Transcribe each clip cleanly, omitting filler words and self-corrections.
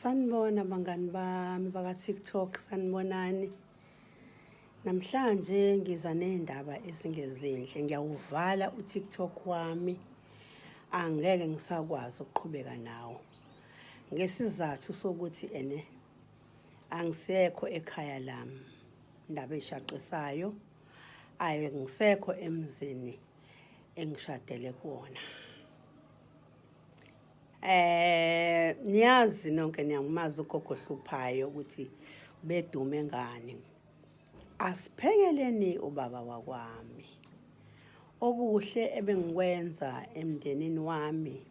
Sanibona bangani bami baka-TikTok, sanibonani. Namhlanje ngiza ney'ndaba ezingezinhle. Ngiyawuvala u-TikTok wami, angeke ngisakwazi ukuqhubeka nawo. Ngesizathu sokuthi ene angisekho ekhaya lami. Indaba eyishaqisayo, angisekho emzini engishadele kuwona. Niyazi nonke niyangimazi ugogo ohluphayo ukuthi bedume ngani. Asiphekeleni ubaba wakwami. Okuhle ebengikwenza emndenini wami,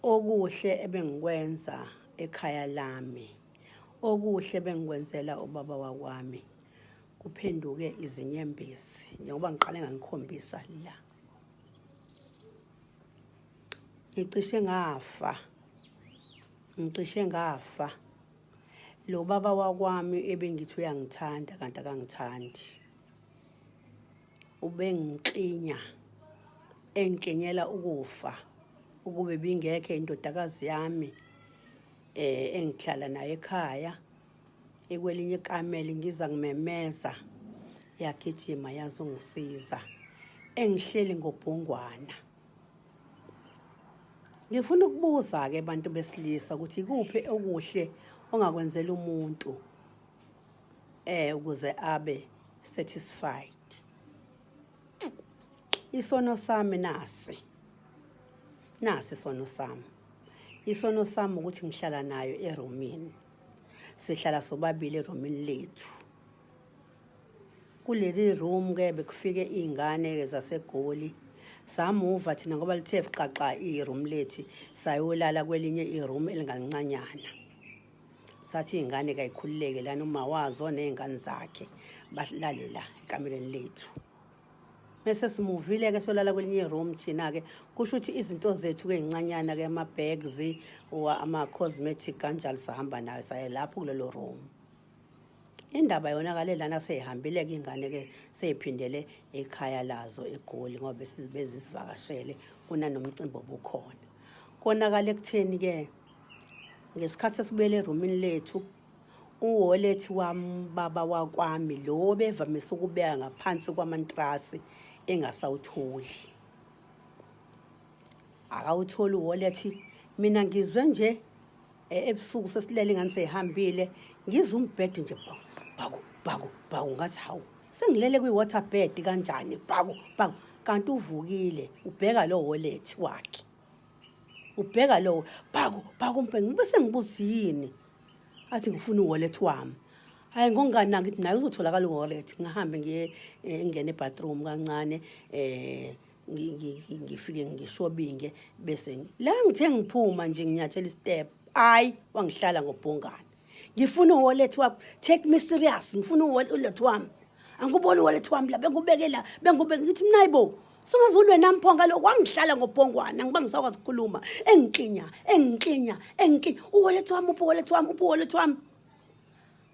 okuhle ebengikwenza ekhaya lami, okuhle ebengikwenzela ubaba wakwami kuphenduke izinyembezi njengoba ngiqale nganikhombisa la. Ngicishe ngafa. Ngicishe ngafa. Lo baba wakwami ebengithi uyangithanda kanti akangithandi. Ubengiklinya engiklinyela ukufa ukube bingekho indodakazi yami eh engihlala naye ekhaya ekwelinye ikamelo ngiza ngimemeza yagijima yazongisiza engihleli ngobhongwana. Ngifuna ukubuza-ke bantu besilisa ukuthi ikuphi okuhle ongakwenzela umuntu ukuze abe satisfied. Isono sami nasi. Nasi isono sami. Isono sami ukuthi ngihlala nayo erumini. Sihlala sobabili erumini lethu. Kuleli room ke bekufike iy'ngane ke zaseGoli. Samuva thina ngoba lithe xaxa i-room lethi sayolala kwelinye i-room elingancanyana. Sathi iy'ngane kayikhululeke lana uma wazo ney'ngane zakhe balale la ekamelweni lethu. Mese simuvile ke solala kwelinye i-room thina-ke kusho ukuthi izinto zethu-ke ey'ncanyana ke ama-bags or ama-cosmetic kanjalo sahamba nayo saye lapho kulelo room. Indaba yonakale lana seyihambile-ke ingane-ke seyiphindele ekhaya lazo eGoli ngoba bezisivakashele kunanomcimbi obukhona. Konakala ekutheni-ke ngesikhathi sesibuyele erumini lethu uwolethi wami baba wakwami lo bevamise ukubeka ngaphansi kwamantrasi engasawutholi. Akawutholi uwolethi mina ngizwe nje ebusuku sesilele ingane seyihambile ngizwe umbhede nje bhaku bhaku bhaku bhaku ngathi hawu sengilele kwi-water bed kanjani bhaku bhaku kanti uvukile ubheka lo wallet wakhe ubheka lo bhaku bhaku umbheke ngibe sengibuza yini athi ngifuna uwallet wami hayi ngokunganaki ngithi naye uzotholakala uwallet ngihambe ngiye ngingene ebathroom kancane ngifike ngishobinge bese la ngithe ngiphuma nje nginyathela istep hayi wangihlala ngobhongane ngifuna uwallet wami take me serious ngifuna uwallet wami angikuboni uwallet wami la bengubeke la bengubeke ngithi mina hayibo singazulwe nami pho ngalokho wangihlala ngobhongwana ngiba ngisakwazi ukukhuluma engiklinya engiklinya engiklinya uwallet wami uphi uwallet wami uphi uwallet wami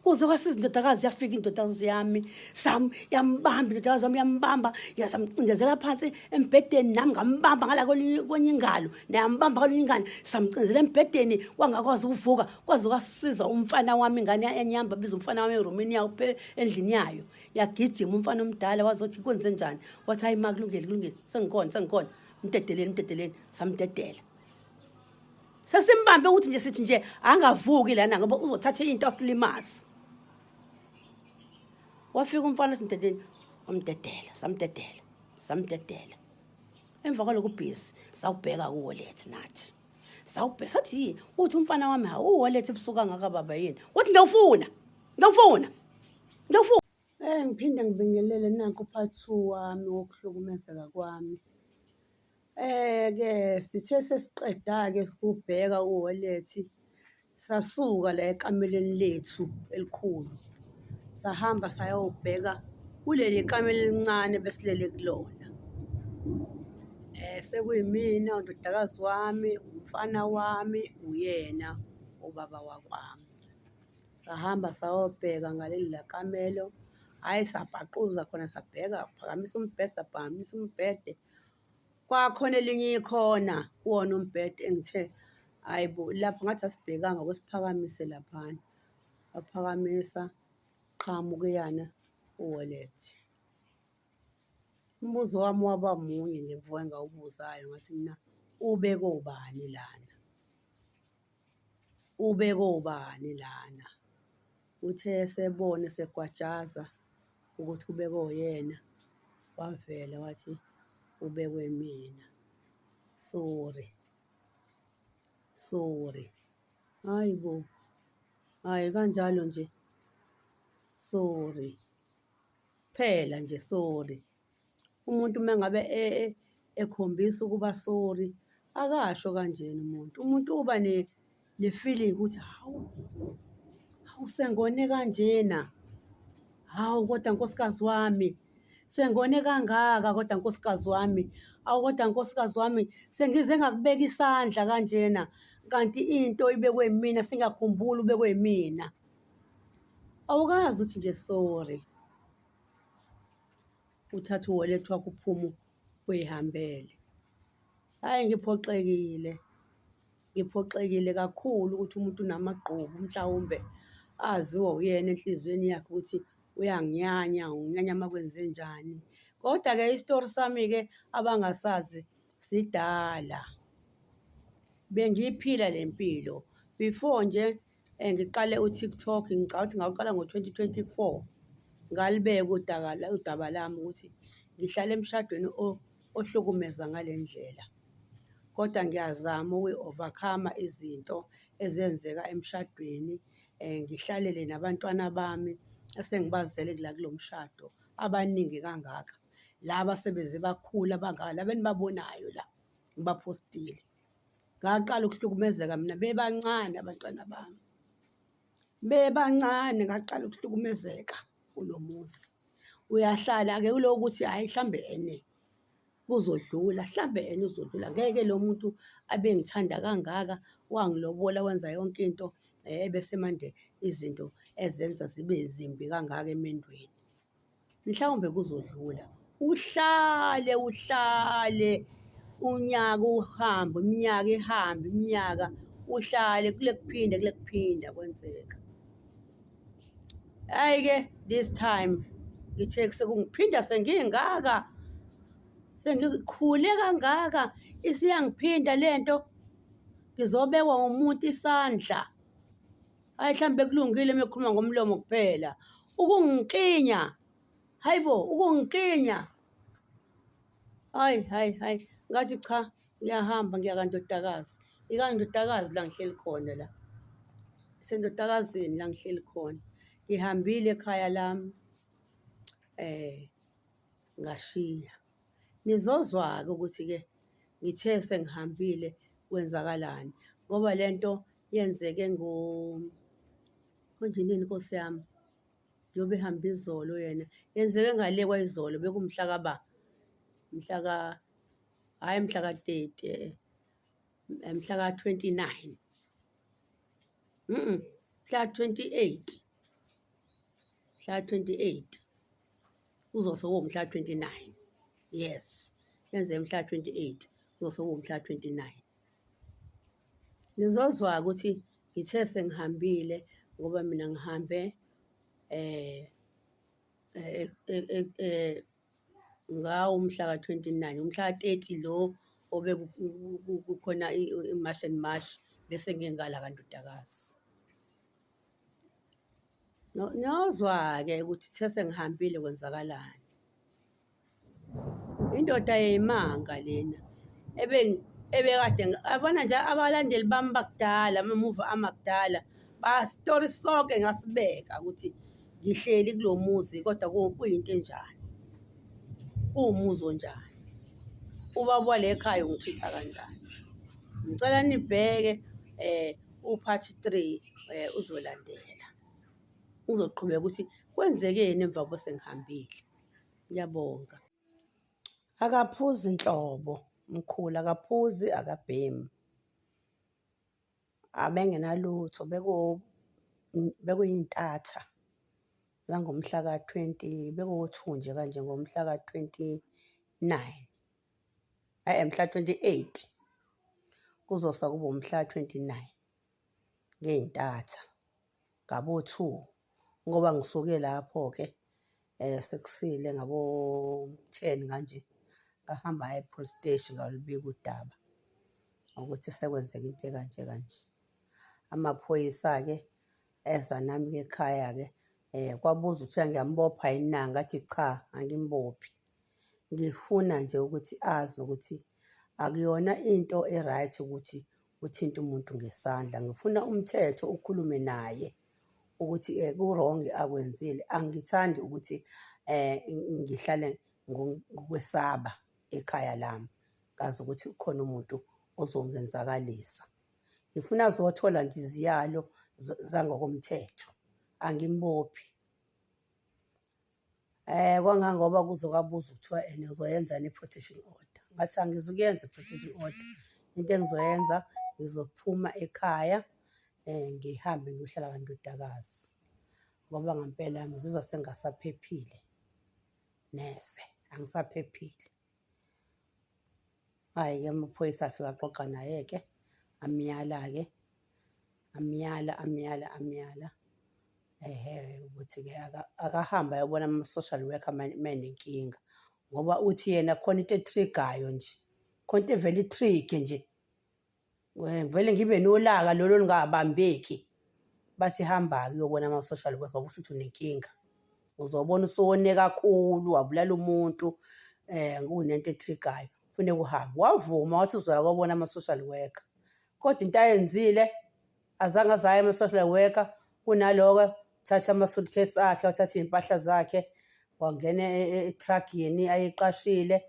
Kuze kwasiza indodakazi yafika indodakazi yami sam yambamba indodakazi yami yambamba yasamcindezela phansi embhedeni nami ngambamba ngala kwenye ingalo nayambamba kwelinye ingane samcindezela embhedeni wangakwazi ukuvuka kwaze kwasiza umfana wami ingane enyamba biza umfana wami erumini yawo endlini yayo yagijima umfana omdala wazothi kwenze njani wathi hayi ma kulungile kulungile sengikhona sengikhona mdedeleni mdedeleni samdedela Sesimbambe ukuthi nje sithi nje angavuki lana ngoba uzothatha into asilimaze. Wafika umfana wathi mdedeni wamdedela samdedela samdedela. Emva kwalokho busy sawubheka kuwallet nathi. Sawubheka sathi yini uthi umfana wami hawu uwallet ebusuku kangaka baba yini? Wathi ngiyawufuna ngiyawufuna ngiyawufuna. Ngiphinde ngibingelele nanku part 2 wami wokuhlukumezeka kwami. Ke sithe sesiqeda-ke ukubheka uwallet, sasuka la ekameleni lethu elikhulu, sahamba sayobheka kuleli kamelo elincane ebesilele kulona. Sekuyimina, undodakazi wami, umfana wami, uyena ubaba wakwami. Sahamba sayobheka ngaleli la kamelo, hhayi sabhaquza khona sabheka, phakamisa umbhede, saphakamisa umbhede. Kwakhona elinye ikhona kuwona umbhede engithe Hhayi bo, lapho ngathi asibhekanga kwesiphakamise laphana. Waphakamisa, qhamukuyana u-wallet. Umbuzo wami waba munye nje mfo engawubuzayo ngathi mina, ubeke obani lana? Ubeke obani lana? Uthe esebona esegwajaza ukuthi ubekwe uyena, wavela wathi ubekwe mina. Sorry, sorry. Hhayi bo, hhayi kanjalo nje, sorry. Kuphela nje sorry. Umuntu uma ngabe e, e, ekhombisa ukuba sorry, akasho kanjena umuntu. Umuntu uba ne-feeling ukuthi hawu, hawu sengone kanjena. Hawu kodwa nkosikazi wami, sengone kangaka kodwa nkosikazi wami. Awu kodwa nkosikazi wami, sengize ngakubeka isandla kanjena, kanti into ibekwe yimina singakhumbuli ubekwe yimina. Awukazi uthi nje sorry. Uthathe u-wallet wakho uphume uyihambele. Hhayi ngiphoxekile, ngiphoxekile kakhulu ukuthi umuntu unamagqubu mhlawumbe aziwa uyena enhliziyweni yakhe ukuthi uyanginyanya, unginyanya uma kwenzenjani. Kodwa-ke isitori sami-ke abangasazi sidala. Bengiyiphila le mpilo before nje Ngiqale u-TikTok, ngicabanga ukuthi ngawuqala ngo-2024. Ngalibeka udaka udaba lami ukuthi ngihlala emshadweni ohlukumeza ngale ndlela, kodwa ngiyazama ukuyi-overcome-a izinto ezenzeka emshadweni. Ngihlalele nabantwana bami esengibazele la kulo mshado abaningi kangaka. Laba sebeze bakhula bangaka, laba enibabonayo la ngibaphostile. Ngaqala ukuhlukumezeka mina bebancane abantwana bami, bebancane ngaqala ukuhlukumezeka kulo muzi. Uyahlala-ke kuloku ukuthi hhayi hlambe ene kuzodlula, hlambe ene uzodlula. Ngeke lo muntu abengithanda kangaka wangilobola wenza yonke into ebese manje izinto ezenza zibe zimbi kangaka emendweni. Mhlawumbe kuzodlula. Uhlale uhlale unyaka uhambe, iminyaka ihambe iminyaka, uhlale kule kuphinda kule kuphinda kwenzeka. Hhayi-ke this time ngithe sekungiphinda sengingaka, sengikhule kangaka, isiyangiphinda le nto, ngizobekwa ngumuntu isandla. Hhayi mhlawumbe kulungile uma ekhuluma ngomlomo kuphela. Ukungiklinya, hhayi bo, ukungiklinya. Hhayi, hhayi, hhayi, ngathi cha, ngiyahamba ngiya kandodakazi. Ikandodakazi la ngihleli khona la. Isendodakazini la ngihleli khona. Ngihambile ekhaya lami, ngashiya. Nizozwa-ke ukuthi-ke ngithe sengihambile kwenzakalani ngoba le nto yenzeke ngo konje inini Nkosi yami njengoba ehamba izolo yena yenzeke ngale kwayizolo bekumhla kaba mhla ka hhayi mhla ka-30 mhla ka-29 mhla 28 mhla 28 uzose kuwumhla 29 yes yenzeke mhla 28 uzose kuwumhla 29. Nizozwa ukuthi ngithe sengihambile ngoba mina ngihambe ngawo umhla ka-29, umhla ka-30 lo obekukhona i-March and March bese ngingala kaNdodakazi. Niyozwa-ke ukuthi the sengihambile kwenzakalani. Indoda yeyimanga lena ebekade yabona nje abalandeli bami bakudala amamuvi ami akudala basitori sonke ngasibeka ukuthi ngihleli kulo muzi kodwa kuyinto enjani, kuwumuzi onjani, ubaba wala ekhaya ungithitha kanjani. Ngicela nibheke u-part 3 uzolandela, uzoqhubeka ukuthi kwenzekeni emva kokuba sengihambile. Ngiyabonga. Akaphuzi nhlobo umkhulu, akaphuzi akabhemi. Abengenalutho bekuyintatha zangomhla ka-twenty, bekuwu-two nje kanje ngomhla ka-29, mhla 28. Kuzosa kube umhla 29 ngey'ntatha ngabo-2 ngoba ngisuke lapho-ke sekusile ngabo-10 kanje, ngahamba ngaya e-police steshi ngayolubika udaba ukuthi sekwenzeke into ekanje kanje. Amaphoyisa-ke eza nami-ke ekhaya-ke kwabuza kuthiwa ngiyambopha yini na, ngathi cha angimbophi. Ngifuna nje ukuthi azi ukuthi akuyona into e-right ukuthi uthinte umuntu ngesandla. Ngifuna umthetho ukhulume naye ukuthi ku-wrong akwenzile. Angithandi ukuthi ngihlale ngokwesaba ekhaya lami, ngazi ukuthi kukhona umuntu ozongenzakalisa. Ngifuna azothola nje iziyalo zangokomthetho, angimbophi. Kwangangoba kuze kwabuza kuthiwa ene uzoyenzani i-protection order. Ngathi angizukuyenza i-protection order. Into engizoyenza ngizophuma ekhaya ngihambe ngiyohlala kwandodakazi ngoba ngampela ngizizwa sengingasaphephile neze, angisaphephile. Hhayi-ke amaphoyisa afika axoxa naye-ke amyala-ke, amyala amyala amyala. Ehhe, ukuthi-ke akahambe ayobona ama-social worker uma enenkinga ngoba uthi yena khona into e-trigger-ayo nje, khona into evele i-trigger nje. Ngivele ngibe nolaka lolu olungabambeki. Bathi hamba-ke uyobona ama-social worker kusho ukuthi unenkinga. Uzobona usuwone kakhulu, wabulala umuntu kunento e-trigger-ayo, kufuneka uhambe. Wavuma wathi uzoya kobona ama-social worker, kodwa into ayenzile azange aze aye ama-social worker, kunaloko thatha ama-suitcase akhe, wathatha iy'mpahla zakhe, wangena ethragini ayeyiqashile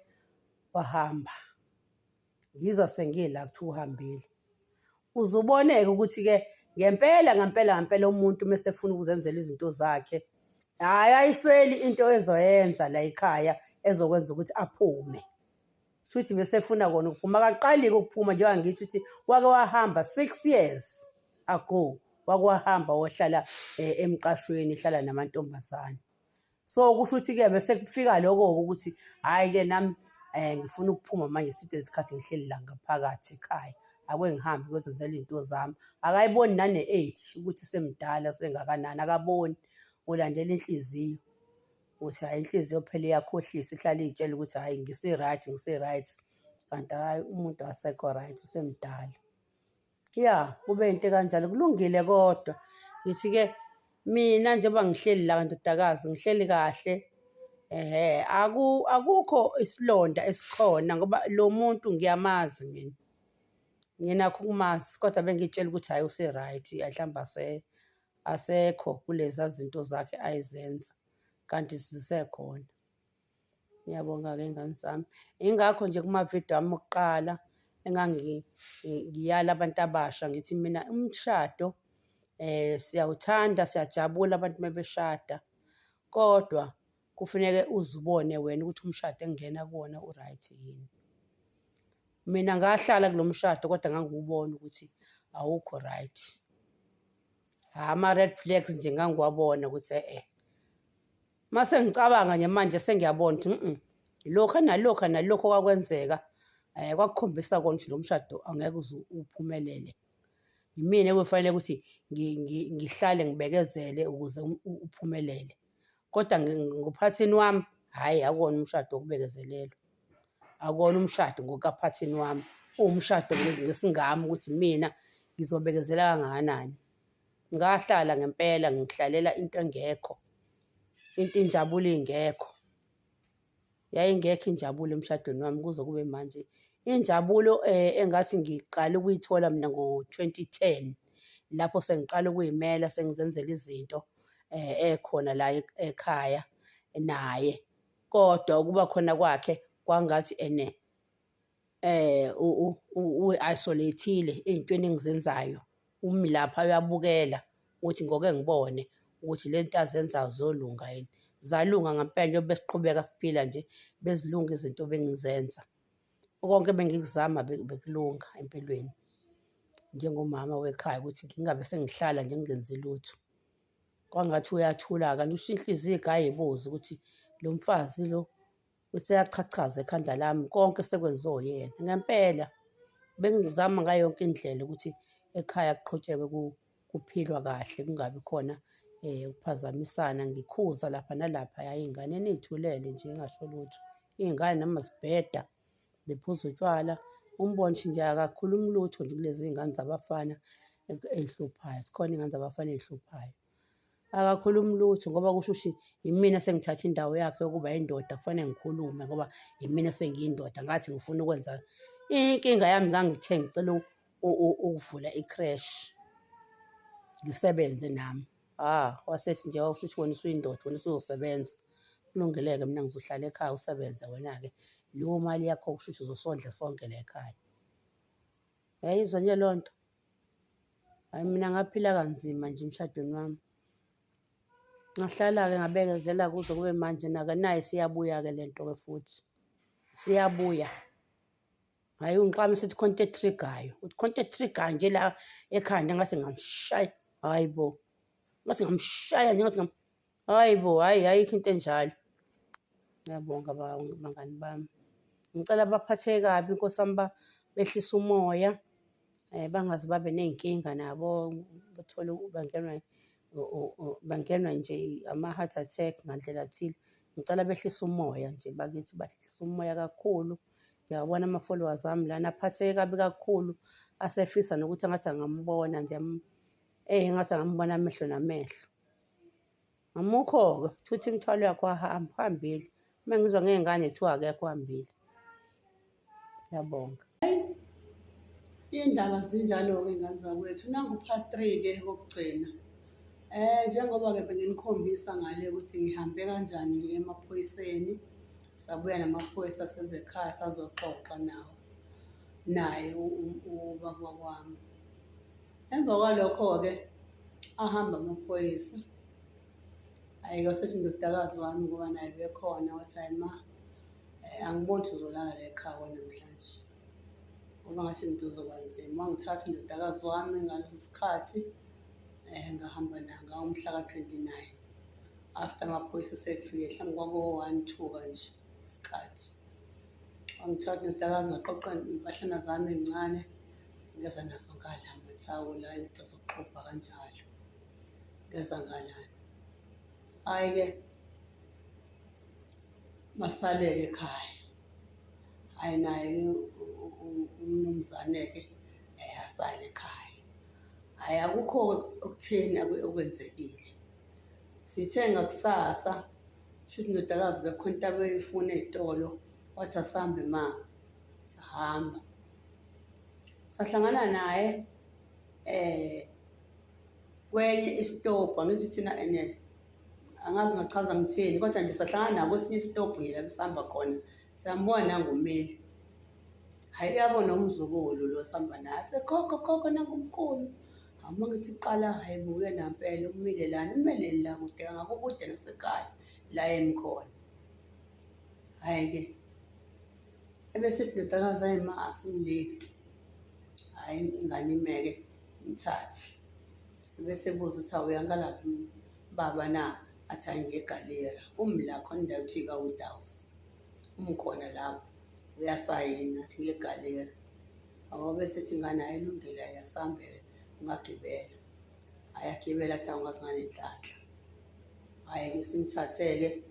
wahamba. Ngizwa sengila kuthiwa uhambile. Uze ubone-ke ukuthi-ke ngempela ngempela ngempela umuntu uma esefuna ukuzenzela izinto zakhe, hhayi ayisweli into ezoyenza la ekhaya ezokwenza ukuthi aphume. Shuthi besefuna kona ukuphuma, akaqali-ke ukuphuma njengoba ngithi ukuthi wake wahamba 6 years ago, wake wahamba wohlala emqashweni ehlala namantombazane. So kusho ukuthi-ke bese kufika loko-ke ukuthi hhayi-ke nami ngifuna ukuphuma manje side isikhathi ngihleli la ngaphakathi ekhaya. Ake ngihambe ngiyozenzela iy'nto zami. Akayiboni nane-age ukuthi semdala sengakanani, akaboni ulandela inhliziyo. Uthi hhayi inhliziyo phela iyakhohlisa ihlale iy'tshela ukuthi hhayi ngise-right ngise-right, kanti hhayi umuntu akasekho right usemdala. Ya, kube into ekanjalo kulungile kodwa ngithi-ke mina njengoba ngihleli la ndodakazi ngihleli kahle ehhe akukho isilonda esikhona ngoba lo muntu ngiyamazi mina. Nginakho ukumazi kodwa bengiy'tshela ukuthi hhayi use-right mhlawumbe asekho kuleza zinto zakhe ayezenza kanti zisekhona. Ngiyabonga-ke ngane zami. Yingakho nje kumavidiyo ami okuqala engangiyala abantu abasha ngithi mina umshado siyawuthanda, siyajabula abantu uma beshada, kodwa kufuneke uze ubone wena ukuthi umshado engingena kuwona u-right yini. Mina ngahlala kulo mshado kodwa ngangiwubona ukuthi awukho right. Ama-red flags nje ngangiwabona ukuthi e-e. Mase ngicabanga nje manje sengiyabona ukuthi lokhu nalokhu nalokhu okwakwenzeka kwakukhombisa kona ukuthi lo mshado angeke uze uphumelele. Yimina ekufanele ukuthi ngihlale ngibekezele ukuze uphumelele. Kodwa ngophathini wami, hhayi akuwona umshado wokubekezelelwa. Akuwona umshado ngokaphathini wami, uwumshado ngesingami ukuthi mina ngizobekezela kangakanani. Ngahlala ngempela ngihlalela into engekho, into injabulo ingekho. Yayingekho injabulo emshadweni wami kuze kube manje. Injabulo engathi ngiqale ukuyithola mina ngo-2010 lapho sengiqala ukuy'mela sengizenzela izinto ekhona la ekhaya naye. Kodwa ukuba khona kwakhe kwangathi ene u-isolate-ile ey'ntweni engizenzayo. Umi lapha uyabukela ukuthi ngoke ngibone ukuthi le nto azenzayo ziyolunga yini. Zalunga ngempela njengoba besiqhubeka siphila nje, bezilunga izinto ebengizenza. Konke ebengikuzama bekulunga empilweni njengomama wekhaya ukuthi ngingabe sengihlala nje ngingenzi lutho. Kwangathi uyathula-ke kanti usho inhliziyo igaye ibuze ukuthi lo mfazi lo useyachachaza ekhanda lami konke sekwenziwa uyena. Ngempela Bengizama ngayo yonke indlela ukuthi ekhaya kuqhutshekwe kuphilwa kahle kungabi khona ukuphazamisana. Ngikhuza lapha nalaphaya ey'nganeni iy'thulele nje iy'ngasho lutho. Iy'ngane noma zibheda ziphuza utshwala, umbone ukuthi nje akakhulumi lutho nje kulezi iy'ngane zabafana ey'hluphayo. Zikhona iy'ngane zabafana ey'hluphayo. Akakhulumi lutho ngoba kusho ukuthi yimina esengithathe indawo yakhe yokuba indoda, kufanele ngikhulume ngoba yimina esengiyindoda ngathi ngifuna ukwenza. Inkinga yami ngangithe ngicela ukuvula i-creche ngisebenze nami. Ah, wasethi nje kusho ukuthi wena usuyindoda, wena usuzosebenza. Kulungile-ke mina ngizohlala ekhaya usebenze wena-ke. Leyo mali yakho kusho ukuthi uzosondla sonke la ekhaya. Yayizwa nje leyo nto. Hhayi mina ngaphila kanzima nje emshadweni wami. Ngahlala-ke ngabekezela kuze kube manje nake nayi isiyabuya-ke le nto-ke futhi. Isiyabuya. Hhayi ungixama isithi khona into e-trigger-ayo. Uthi khona into e-trigger-ayo nje la ekhanda ngase ngamshaya. Hhayi bo. Ngathi ngamshaya nje ngathi Hhayi bo, hhayi ayikho into enjalo. Ngiyabonga bangani bami. Ngicela baphatheke kabi Nkosi yami behlise umoya, bangaze babe ney'nkinga nabo bathole bangenwa bangenwa nje ama-heart attack ngandlela thile. Ngicela behlise umoya nje bakithi, bahlise umoya kakhulu. Ngiyawabona ama-followers ami lana aphatheke kabi kakhulu, asefisa nokuthi engathi angambona nje, eyi engathi angambona amehlo namehlo. Amukho-ke, thutha imithwalo yakho wahamba, uhambile. Uma ngizwa ngey'ngane kuthiwa akekho uhambile. Ngiyabonga. Hhayi, iy'ndaba zinjalo-ke ngane zakwethu. Nangu part three-ke wokugcina. Njengoba-ke benginikhombisa ngale ukuthi ngihambe kanjani ngiye emaphoyiseni, sabuya namaphoyisa seze ekhaya sazoxoxa nawo, naye ubaba wakwami. Emva kwalokho-ke ahamba amaphoyisa. Hhayi-ke wasethi indodakazi wami ngoba naye bekhona wathi hhayi ma angiboni ukuthi uzolala la ekhaya kwanamhlanje ngoba ngathi into izoba nzima. Wangithatha indodakazi wami ngaleso sikhathi ngahamba naye ngangomhla ka-29 after amaphoyisa esefike mhlawumbe kwakuwo-one two kanje isikhathi. Wangithatha indodakazi ngaqoqa iy'mpahlana zami ey'ncane. Ngeza nazo ngala amathawula, izinto zokuxubha kanjalo. Ngeza ngalana. Hhayi-ke basale-ke ekhaya. Hhayi naye-ke umnumzane-ke asale ekhaya. Hhayi akukho-ke okutheni okwenzekile. Sithe ngakusasa, shuthi indodakazi bekukhona into abeyifuna ey'tolo, wathi asambe ma, sahamba. Sahlangana naye kwenye isitobhu, angithi thina ene angazi ngachaza ngithini kodwa nje sahlangana naye kwesinye isitobhu nje la besihamba khona, sambona nangu umile. Hhayi uyabona umzukulu lo esihamba naye athi, gogo gogo nangu umkhulu. Hawu uma ngithi qala, hhayi bo uyena mpela umile lana, umeleni la kude kangaka kukude nasekhaya la emi khona. Hhayi-ke Ebese ethi ndodakazi hayi ma asimlifti. Hhayi ingane imeke imthathe. Ebese ebuza ukuthi hawu uyangalaphi baba na? Athi hhayi ngiye eGalera. Umi la khona indawo ekuthiwa ika-Wood House. Umi khona lapho uyasayina athi ngiye eGalera. Awu bese ethi ingane hhayi ilungile hhayi asambe ungagibela. Hhayi agibele athi hawu ngaze nganenhlanhla. Hhayi-ke simthathe-ke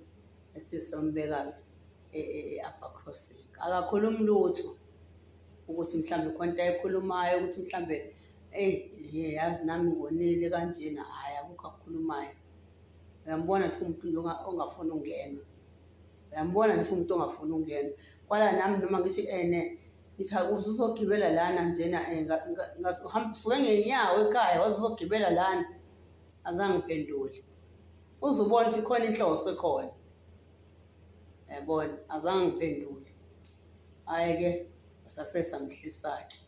esizombeka-ke e-Upper Crossing. Akakhulumi lutho ukuthi mhlawumbe khona into ayikhulumayo ukuthi mhlawumbe eyi yazi nami ngonile kanjena, hhayi akukho akukhulumayo. Uyambona nje umuntu nje ongafuni ukungenwa, uyambona nje umuntu ongafuni ukungenwa. Kwala nami noma ngithi ene ngithi uze uzogibela lana njena usuke ngey'nyawo ekhaya waze uzogibela lana, azange ngiphendule. Uze ubone ukuthi khona inhloso ekhona. Yabona, azange ngiphendule. Hhayi-ke safike samhlisa-ke.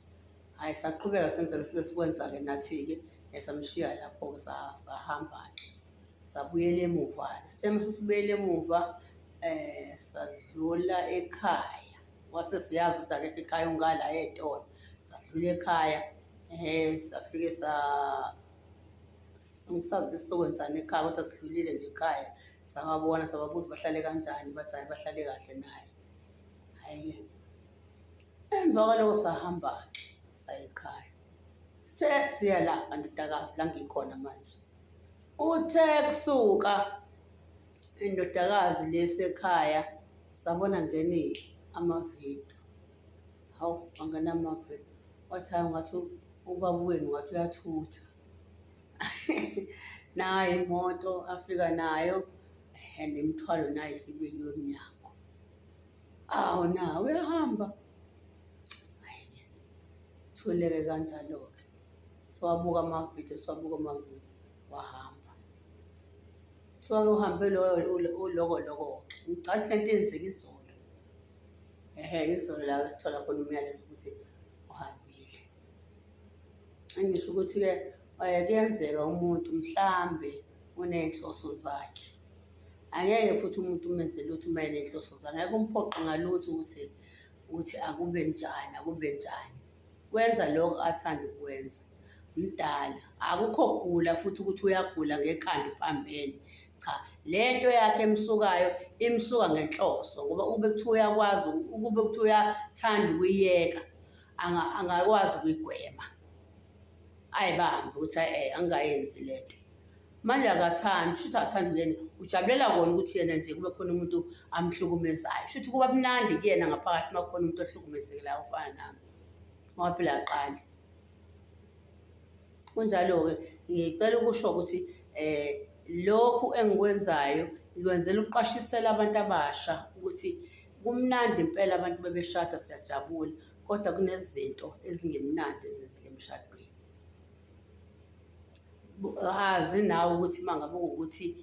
Hhayi saqhubeka senza bese sikwenza-ke nathi-ke samshiya lapho-ke sahamba-ke. Sabuyela emuva-ke. Sithe uma sesibuyela emuva sadlula ekhaya. Kwase siyazi ukuthi akekho ekhaya ungala ey'tolo. Sadlula ekhaya safike Angisazi besizokwenzani ekhaya kodwa sidlulile nje ekhaya sababona sababuza bahlale kanjani bathi hhayi bahlale kahle naye. Hhayi-ke Emva kwaloko sahamba-ke saya ekhaya. Sesiya lapha ndodakazi la ngikhona manje. Uthe kusuka indodakazi lesi ekhaya sabona ngene amavidiyo. Hawu, angena amavidiyo. Wathi hhayi ungathi ubaba wenu ungathi uyathutha. Nayi imoto afika nayo and imithwalo nayi isibekiwe emnyango. Awu na uyahamba. Hhayi-ke thuleke kanjalo-ke. Siwabuka amavidiyo, siwabuka amavidiyo, wahamba. Kuthiwa-ke uhambe loyo uloko loko-ke. Ngicabanga ukuthi lento yenzeka izolo. Ehhe, izolo la esithola khona umyalezo ukuthi uhambile. Engisho ukuthi-ke kuyenzeka umuntu mhlambe uney'nhloso zakhe. Angeke futhi umuntu umenze lutho uma eney'nhloso zakhe, ngeke umphoqe ngalutho ukuthi ukuthi akube njani, akube njani. Wenza lokho athanda ukukwenza, mdala. Akukho kugula futhi ukuthi uyagula ngekhanda uphambene, cha. Le nto yakhe emsukayo imsuka ngenhloso ngoba ukube kuthiwa uyakwazi, ukube kuthiwa uyathanda ukuyiyeka angakwazi ukuyigwema. Ayibambe ukuthi hhayi angingayenzi le nto. Manje akathandi, shuthi akathandi uyena, ujabulela kona ukuthi yena nje kube khona umuntu amhlukumezayo. Shuthi kuba mnandi kuyena ngaphakathi uma kukhona umuntu ohlukumezekelayo ofana nami. Ngoba phela aqali. Kunjalo-ke ngicela ukusho ukuthi lokhu engikwenzayo ngikwenzela ukuqwashisela abantu abasha ukuthi kumnandi impela abantu bebeshada siyajabula, kodwa kunezinto ezingemnandi ezenzeka emshadweni. Azi nawe ukuthi uma ngabe kuwukuthi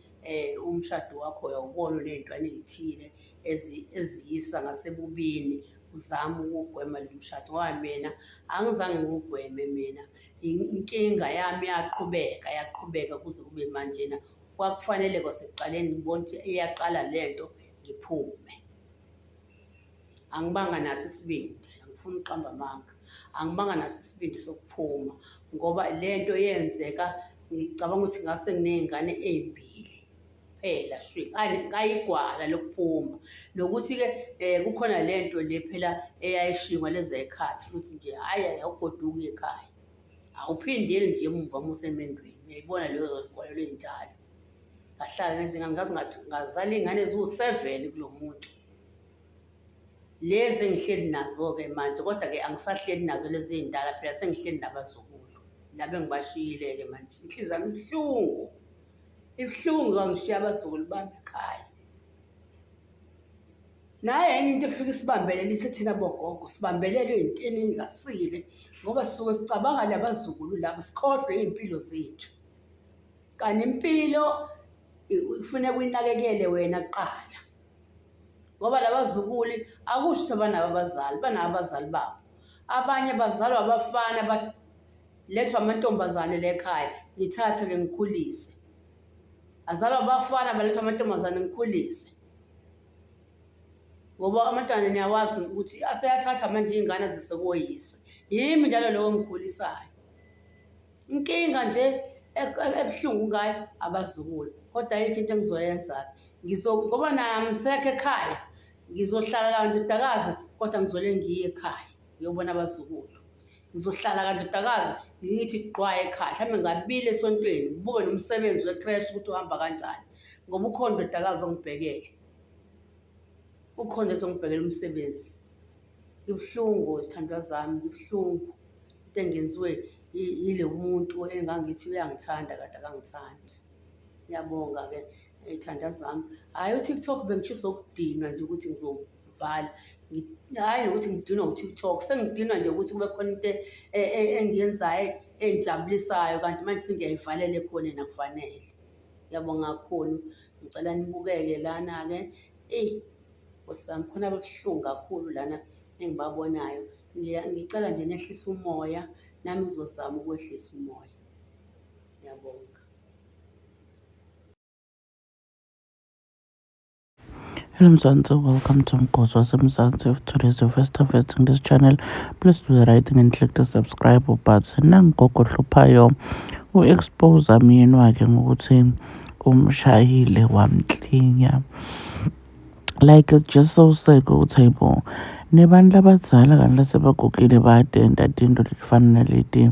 umshado wakho uyawubona uney'ntwana ey'thile eziyisa ngasebubini, uzame ukuwugwema lo mshado. Ngoba mina angizange ngiwugweme mina, inkinga yami yaqhubeka yaqhubeka kuze kube manjena. Kwakufanele kwasekuqaleni ngibone ukuthi iyaqala le nto ngiphume. Angibanga naso isibindi, angifuni ukuqamba amanga, angibanga naso isibindi sokuphuma ngoba le nto yenzeka ngicabanga ukuthi ngase nginey'ngane ey'mbili phela shwi, ngayigwala lokuphuma. Nokuthi-ke kukhona le nto le phela eyayishiwo ngaleza y'khathi ukuthi nje hhayi hhayi awugoduki uye ekhaya, awuphindeli nje emuva uma usemendweni, uyayibona leyo y'nkolelo ey'njalo. Ngahlala nezingane ngaze ngazala iy'ngane eziwu-seven kulo muntu. Lezi engihleli nazo-ke manje, kodwa-ke angisahleli nazo lezi ey'ndala phela sengihleli nabazukulu. Laba engibashiyile-ke manje, inhliziyo yami ibuhlungu, ibuhlungu ngoba ngishiya abazukulu bami ekhaya. Nayi enye into efike isibambelelise thina bogogo, sibambelele ey'ntweni ey'ngasile ngoba sisuke sicabanga labazukulu laba sikhohlwe iy'mpilo zethu. Kanti impilo kufuneka uyinakekele wena kuqala. Ngoba labazukulu akusho ukuthi abanabo abazali, banabo abazali babo. Abanye bazalwa abafana balethwa amantombazane la ekhaya, ngithathe-ke ngikhulise. Azalwa abafana balethwa amantombazane ngikhulise. Ngoba amantwana niyawazi ukuthi aseyathatha manje iy'ngane azise koyise. Yimi njalo lowo engikhulisayo. Inkinga nje ebuhlungu ngayo abazukulu, kodwa ayikho into engizoyenza-ke. Ngoba naye angisekho ekhaya, ngizohlala la ndodakazi kodwa ngizole ngiye ekhaya ngiyobona abazukulu. Ngizohlala kandodakazi ngithi gqwa ekhaya, mhlawumbe ngabile esontweni ngibuke nomsebenzi wekreshi ukuthi uhamba kanjani ngoba ukhona undodakazi ongibhekele, ukhona ozongibhekela umsebenzi. Ngibuhlungu zithandwa zami, ngibuhlungu. Into engenziwe yile muntu engangithi uyangithanda kade akangithandi. Ngiyabonga-ke ey'thandwa zami. Hhayi u-TikTok bengisho ukudinwa nje ukuthi ngizovala. Hhayi nokuthi ngidinwa u-TikTok, sengidinwa nje ukuthi kube khona into engiyenzayo engijabulisayo kanti manje sengiyayivalela ekhoneni akufanele. Ngiyabonga kakhulu, ngicela nibukeke lana-ke. Eyi Nkosi yami, khona ababuhlungu kakhulu lana engibabonayo. Ngicela nje nehlise umoya, nami ngizozama ukwehlisa umoya. Ngiyabonga. Hello Mzansi, welcome to Mgosi waseMzansi. If today is your first time visiting this channel, please do the right thing and click the subscribe button. Nangogo ohluphayo u-expose myeni wakhe ngokuthi umshayile wamklinya. Like, it's just so sad ukuthi hayibo, nebantu labadzala kanti lasebagugile bayatenta tinto letifana naleti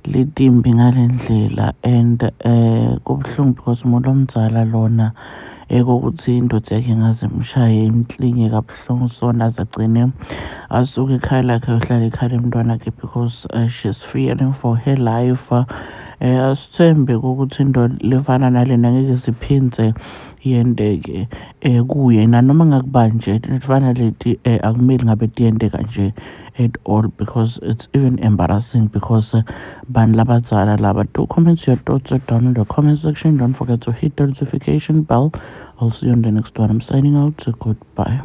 letimbi ngale ndlela. And kubuhlungu because umuntu omdzala lona ekokuthi indoda yakhe ingaze imshaye, imklinye kabuhlungu, sona aze agcine asuke ekhaya lakhe ayohlala ekhaya lemntwana wakhe because she's fearing for her life. Asithembe ukuthi into lefana nalena ngeke siphindze yenteke kuye, nanoma ngakuba nje lefana leti akumele ngabe tiyenteka nje at all, because it's even embarrassing because bantu labadzala laba. Do comment your thoughts down in the comment section. Don't forget to hit the notification bell. I'll see you on the next one. I'm signing out. Goodbye.